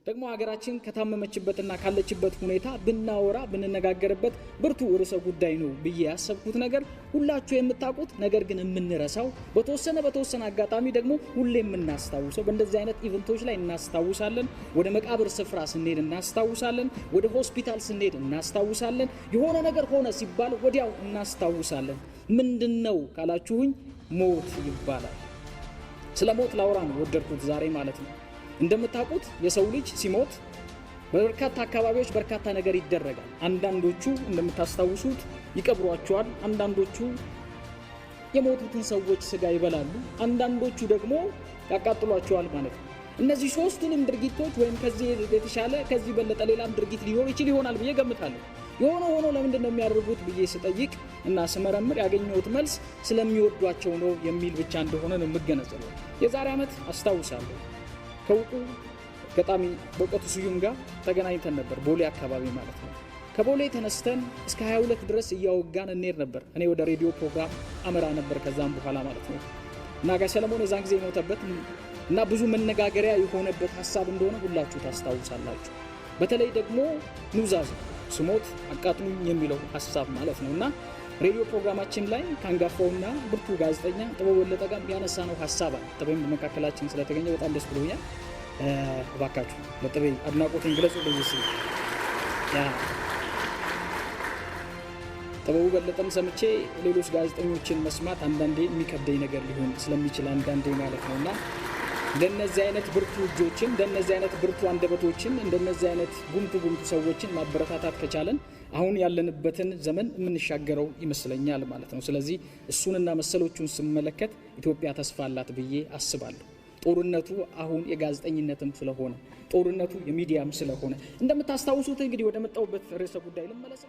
ደግሞ ሀገራችን ከታመመችበትና ካለችበት ሁኔታ ብናወራ ብንነጋገርበት ብርቱ ርዕሰ ጉዳይ ነው ብዬ ያሰብኩት ነገር ሁላችሁ የምታውቁት ነገር ግን የምንረሳው፣ በተወሰነ አጋጣሚ ደግሞ ሁሌ የምናስታውሰው፣ በእንደዚህ አይነት event ኦች ላይ እናስታውሳለን። ወደ መቃብር ስፍራ ስንሄድ እናስታውሳለን። ወደ ሆስፒታል ስንሄድ እናስታውሳለን። የሆነ ነገር ሆነ ሲባል ወዲያው እናስታውሳለን። ምንድን ነው ካላችሁኝ ሞት ይባላል። ስለ ሞት ላውራ ነው ወደድኩት ዛሬ ማለት ነው። እንደምታውቁት የሰው ልጅ ሲሞት በበርካታ አካባቢዎች በርካታ ነገር ይደረጋል። አንዳንዶቹ እንደምታስታውሱት ይቀብሯቸዋል። አንዳንዶቹ የሞቱትን ሰዎች ስጋ ይበላሉ። አንዳንዶቹ ደግሞ ያቃጥሏቸዋል ማለት ነው። እነዚህ ሶስቱንም ድርጊቶች ወይም ከዚህ የተሻለ ከዚህ በለጠ ሌላም ድርጊት ሊኖር ይችል ይሆናል ብዬ ገምታለሁ። የሆነ ሆኖ ለምንድን ነው የሚያደርጉት ብዬ ስጠይቅ እና ስመረምር ያገኘሁት መልስ ስለሚወዷቸው ነው የሚል ብቻ እንደሆነ ነው የምገነዘበው። የዛሬ ዓመት አስታውሳለሁ ከእውቁ ገጣሚ በእውቀቱ ስዩም ጋር ተገናኝተን ነበር፣ ቦሌ አካባቢ ማለት ነው። ከቦሌ ተነስተን እስከ 22 ድረስ እያወጋን እንሄድ ነበር። እኔ ወደ ሬዲዮ ፕሮግራም አመራ ነበር ከዛም በኋላ ማለት ነው። እና ጋሽ ሰለሞን የዛን ጊዜ የሞተበት እና ብዙ መነጋገሪያ የሆነበት ሀሳብ እንደሆነ ሁላችሁ ታስታውሳላችሁ። በተለይ ደግሞ ኑዛዜ ስሞት አቃጥሉኝ የሚለው ሀሳብ ማለት ነው። እና ሬዲዮ ፕሮግራማችን ላይ ከአንጋፋውና ብርቱ ጋዜጠኛ ጥበቡ በለጠ ጋር ያነሳነው ሀሳብ አለ። ጥበብም በመካከላችን ስለተገኘ በጣም ደስ ብሎኛል። እባካችሁ ለጥቤ አድናቆትን ግለጹ። በዚህ ያ ጥበቡ በለጠን ሰምቼ ሌሎች ጋዜጠኞችን መስማት አንዳንዴ የሚከብደኝ ነገር ሊሆን ስለሚችል አንዳንዴ ማለት ነው። እና እንደነዚህ አይነት ብርቱ እጆችን፣ እንደነዚህ አይነት ብርቱ አንደበቶችን፣ እንደነዚህ አይነት ጉምቱ ጉምቱ ሰዎችን ማበረታታት ከቻለን አሁን ያለንበትን ዘመን የምንሻገረው ይመስለኛል ማለት ነው። ስለዚህ እሱንና መሰሎቹን ስመለከት ኢትዮጵያ ተስፋ አላት ብዬ አስባለሁ። ጦርነቱ አሁን የጋዜጠኝነትም ስለሆነ፣ ጦርነቱ የሚዲያም ስለሆነ፣ እንደምታስታውሱት እንግዲህ ወደ መጣሁበት ርዕሰ ጉዳይ ልመለስ።